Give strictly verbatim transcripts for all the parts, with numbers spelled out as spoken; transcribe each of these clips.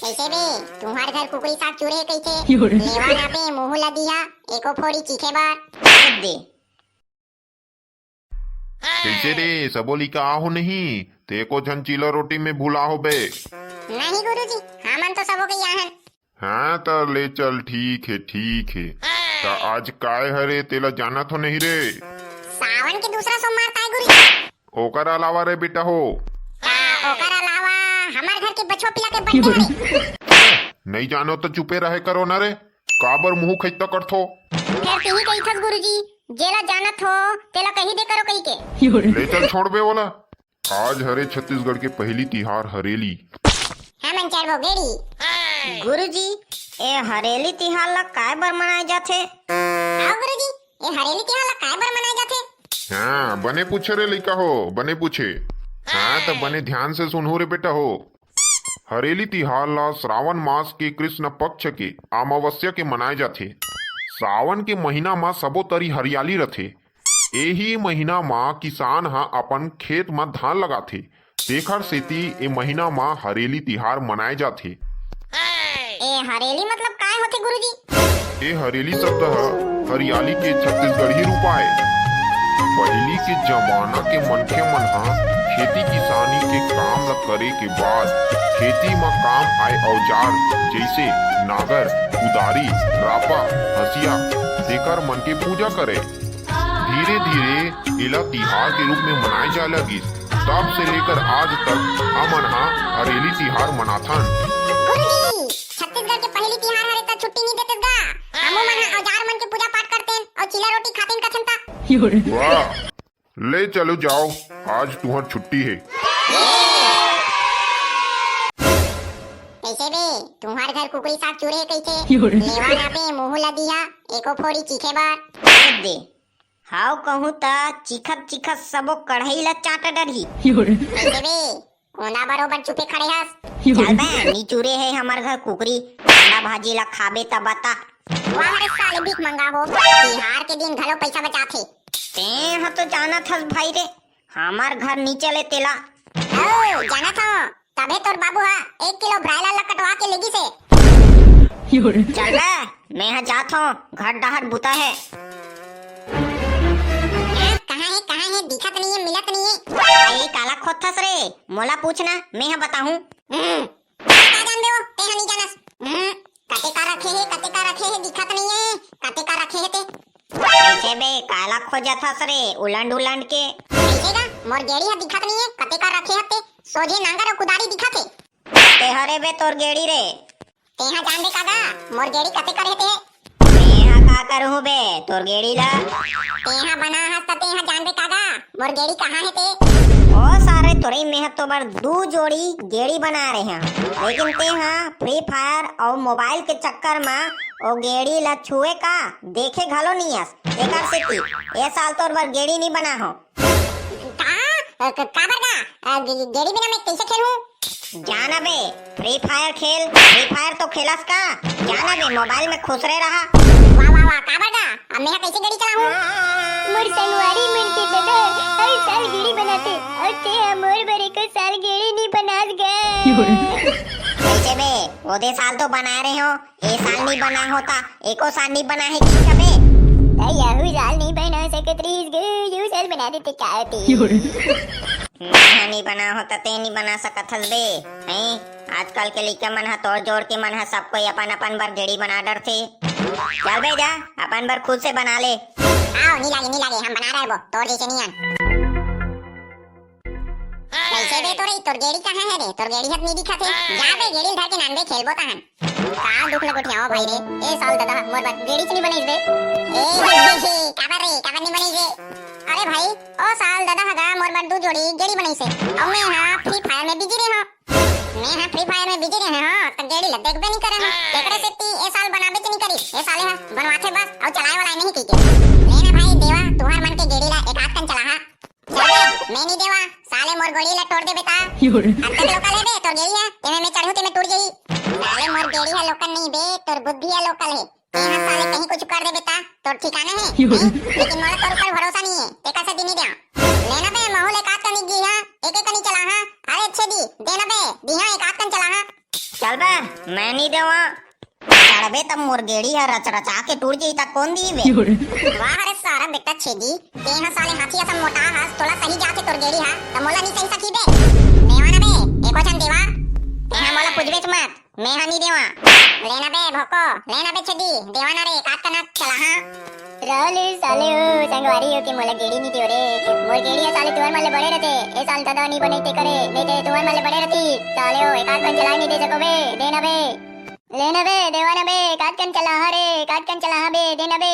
कइसे बे, तुम्हर घर कुकरी साग चुरे हे कइसे? योरे। लेवा ना बे, मुंह ला दिहा, एको फोड़ी चीखे बर। दे। कइसे रे, सबो लइका आहो नहीं? ते एको झन चीला रोटी में भुला होबे। नहीं गुरुजी, हमन तो सबो के आहन। हाँ, त ले चल, ठीक हे, ठीक हे। त आज काय हरे, तेला जानत हो नहीं रे? सावन के दूसरा सोमवार ताय गुरुजी। ओकर अलावा रे बेटा हो। त ओकर अलावा हमर घर के बछवा पिला के बर्थडे हरे। नहीं जानो त चुपे रहे करो ना रे, काबर मुंह खैता करथो? फेर तिही कहिथस गुरुजी, जेला जानत हो, तेला कही दे करो कही के। ले चल, छोड़बे ओला। आज हरे छत्तीसगढ़ के पहिली तिहार हरेली। हाँ, मन चार वो गेड़ी। गुरुजी, ए हरेली तिहार ला काय बर मनाए जाथे? आओ गुरुजी, ए हरेली तिहार ला काय बर मनाए जाथे? हाँ, बने पूछे रे लइका हो, बने पूछे। हाँ, त बने ध्यान से सुनहू रे बेटा हो। हरेली तिहार ला श्रावण मास के कृष्ण पक्ष के अमावस्या के मनाए जाथे। सावन के महीना म सबो तरी हरियाली रथे। एही महीना म किसान ह अपन खेत म धान लगाथे, तेखर सेती ए महीना म हरेली तिहार मनाए जाथे। ए हरेली मतलब काय होथे गुरुजी? ए हरेली शब्द ह हरियाली के छत्तीसगढ़ी रूप आय। पहिली के जमाना के मनखे मन ह खेती किसानी के काम ल करे के बाद खेती म काम आय औजार जइसे नागर, कुदारी, रापा, हंसिया, तेकर मन के पूजा करे। धीरे-धीरे एला तिहार के रूप में मनाए जाय लगिस। तब से लेकर आज तक हमन ह हरेली तिहार मनाथन। गुरुजी, छत्तीसगढ़ के पहिली तिहार हरे त छुट्टी नइ देतेस गा। हमू मन ह औजार मन के पूजा पाठ करतेन अउ चीला रोटी खातेन कथन त। वाह, ले चलो जाओ, आज तुहर छुट्टी हे। कइसे बे, तुम्हर घर कुकरी साग चुरे हे कइसे? लेवा ना बे, मुंह ला दिहा, एको फोड़ी चीखे बर। दे। हाव कहूं त चिखत चिखत सबो कढ़ई ला चाट डरही। कइसे बे? ओंदा बरोबर चुपे खड़े हस। चल बे, नी चुरे हे हमर घर कुकरी, अंडा भाजी ला खाबे त बता। वाह रे साले भीख मंगा हो, तिहार के दिन घलो पैसा बचाथे। तें ह तो जानत हस भाई रे, हमर घर नी चले तेला। ओ, जानत हंव, तभे तोर बाबू ह एक किलो ब्रायलर ला कटवा के लेगिस हे। चल बे, मेंह जात हंव, घर डहर बुता हे। हाँ, कहाँ हे, कहाँ हे? दिखत नइ हे, मिलत नइ हे। अरे, काला खोदथस रे? मोला पूछ ना, मेंह बताहूँ। हम्म, का जानबे वो? तेंह नइ जानस। हम्म, कते का रखे हे, कते का रखे हे, दिखत नइ हे, कते का रखे हे ते। कइसे बे, काला खोजत हस रे, उलंड उलंड के? कइसे गा? मोर गेड़ी ह दिखत नइ हे, कते का रखे हे ते? सोझे नांगर अउ कुदारी दिखत हे। ते हरे बे तोर गेड़ी रे। तेंहा जानबे का गा, मोर गेड़ी कते कर हे ते? तेंहा का करहूं बे, तोर गेड़ी ला? तेंहा बना हस त तेंहा जानबे का गा, मोर गेड़ी कहाँ हे ते? ओ सारे तोरई, मेंह तोर बर दू जोड़ी गेड़ी बना रहे हंव, लेकिन तेंहा Free Fire अउ mobile के चक्कर म ओ गेड़ी ला छुए का, देखे घलो नइ अस। एकर सेती ए साल तोर बर गेड़ी नइ बना हंव। का? अ, क-, काबर गा? अ, गे-, गे-, गेड़ी बिना मैं कइसे खेलहूं? जा ना बे, Free Fire खेल, Free Fire तो खेलस का? जा ना बे, mobile में खुसरे रहा। वाह, वाह, वाह, काबर गा? अब मैं कइसे गेड़ी चलाहूं? मोर संगवारी मन के ददा हर साल गेड़ी बनाथे, अउ तेंहा मोर बर एको साल गेड़ी नइ बनास गा। कइसे बे? ओदे साल तो बनाए रहे हंव, ए साल नइ बना हों त एको साल नइ बना हे कि कबे? त यहू साल नइ बना सकत रहिस गे, यहू साल बना देते का होते? मेंह नइ बना हों त तें नइ बना सकत हस बे, हैं? आजकल के लइका मन ह तोर जोड़ के मन ह सब कोई अपन अपन बर गेड़ी बना डरथे। चल बे जा, अपन बर खुद से बना ले। आओ, नइ लागे, नइ लागे, हम बना रहे वो, तोर जइसे नइ हन। कइसे बे तोरई, तोर गेड़ी कहाँ हे रे? तोर गेड़ी ह त नइ दिखत हे। जा बे, गेड़ी ल धर के नानबे, खेलबो तहन। का दुख ल गोठियावं भाई रे। ए साल ददा मोर बर गेड़ीच नइ बनाइस बे। ए हे, हे, हे, काबर रे, काबर नइ बनाइस बे? अरे भाई, ओ साल ददा ह गा मोर बर दू जोड़ी गेड़ी बनाइस हे। अउ मेंह Free Fire में busy रेहे हंव। मेंह Free Fire में busy रेहे हंव, त गेड़ी ल देखबे नइ करे हंव। तेकरे सेती ए साल बनाबेच नइ करिस। ए साले ह बनवाथे बस, अउ चलाए वाला नइ कहिके। ले ना भाई देवा, तुंहर मन के गेड़ी ल एक आध कन चलाहा। चल बे, मैं नइ देवा, साले मोर गेड़ी ला टोर देबे ता। अतक लोकल हे बे तोर गेड़ी ह, तेमे मैं चढ़हूं तेमे टूट जाही। साले मोर गेड़ी ह लोकल नइ बे, तोर बुद्धि ह लोकल हे। तेंहा साले कहीं कुछ कर देबे ता, तोर ठिकाना हे, हैं? लेकिन मोला तोर ऊपर भरोसा नइ हे, तेकर सेती नइ देंव। ले ना बे, महूं ल एक आध कन दिही, एक एक कनी चलाहा। अरे अच्छे दी, दे ना बे, दिहा एक आध कन चलाहा। चल बे, मैं नहीं देवा। चढ़बे तब मोर गेड़ी ह रचरचा के टूट जाही, त कोन दिही बे? वाह रे सारा बेटा छेदी, तेहा साले हाथी असन मोटा हस, तोला सही जाथे तोर गेड़ी ह, त मोला नहीं सही सकही बे? देवा ना बे, एको झन देवा। तेहा मोला पूछबेच मत, मैं हा नहीं देवा। लेना बे भोको, लेना बे छेदी, देवा ना रे, काट कना चला हाँ। रहो ले साले हो, संगवारी हो कि मोला गेड़ी नहीं दियो रे। मोर गेड़ी ह साले तुंहर मन ले बड़े रथे। ए साल ददा नहीं बने ते करे, नहीं ते तुंहर मन ले बड़े रथी। साले हो, एकाध कन चला नहीं दे सको बे, देना बे। लेना बे, देवा ना बे, एकाध कन चला हाँ रे, एकाध कन चला हाँ बे, देना बे।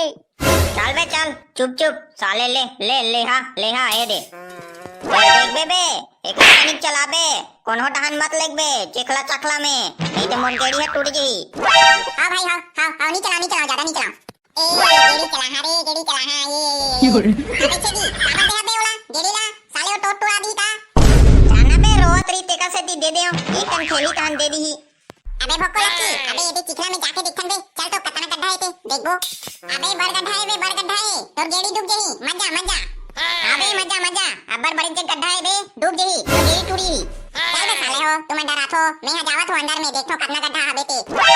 चल बे चल, चुप चुप, साले ले, ले, ले हा, ले हा, ए दे। ए देख बे बे, एकाध कनिक चला बे, कोनो डहन मत लेग बे, चेखला चखला में, नहीं ते मोर गेड़ी ह टूट जाही। हाँ भाई, हाँ, हाँ, हाँ, नहीं चला, नहीं चला, ज्यादा नहीं चला। ए, गेड़ी चला हाँ रे, गेड़ी चला हाँ, ये, ये, ये, ये। अबे छेदी, काबर देहा बे ओला, गेड़ी ला, साले वो टोट टुरा दी का? जाना बे, रोवत रही, तेका सेती दे देव, एक कन खेली तहन दे दीही। अबे भोको लक्की, अबे एदे चिखला में जाके देखथन बे, चल तो कतना गड्ढा हे ते, देखबो। अबे बड़ गड्ढा हे बे, बड़ गड्ढा हे, तोर गेड़ी डूब जाही, मत जा, मत जा। अबे मत जा, मत जा, अब्बड़ बड़े जे गड्ढा हे बे, डूब जाही, तोर गेड़ी टूरी। चल बे साले हो, तुमन डराथो, मैं हा जावत हो अंदर में, देखथो कतना गड्ढा हबे ते। अबे,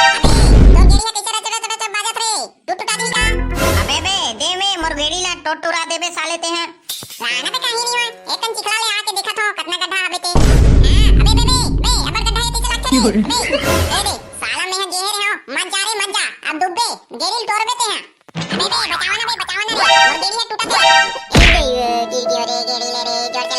तोर गेड़ी ह कइसे रचर रचर रचर बाजत रे? टूट टुटा दिही का? अबे बे, दे बे, मोर गेड़ी ला टोट टुरा देबे साले तेहा। लाना बे कहीं नहीं हुआ, एक कन चिखला ले आके देखत हो, कतना गड्ढा हबे ते। हाँ, अबे बे, बे, बे, अब्बड़ गड्ढा हे, कइसे लागथे रे? अबे, ए बे, साला मैं हा गेहे रे हो, मत जा रे, मत जा, अब डूबबे, गेड़ी ल टोरबे तेहा। अबे बे, बचावा ना बे, बचावा ना रे, मोर गेड़ी ह टूटत हे। ए बे, गिर गयो रे, गेड़ी ले रे, जोर से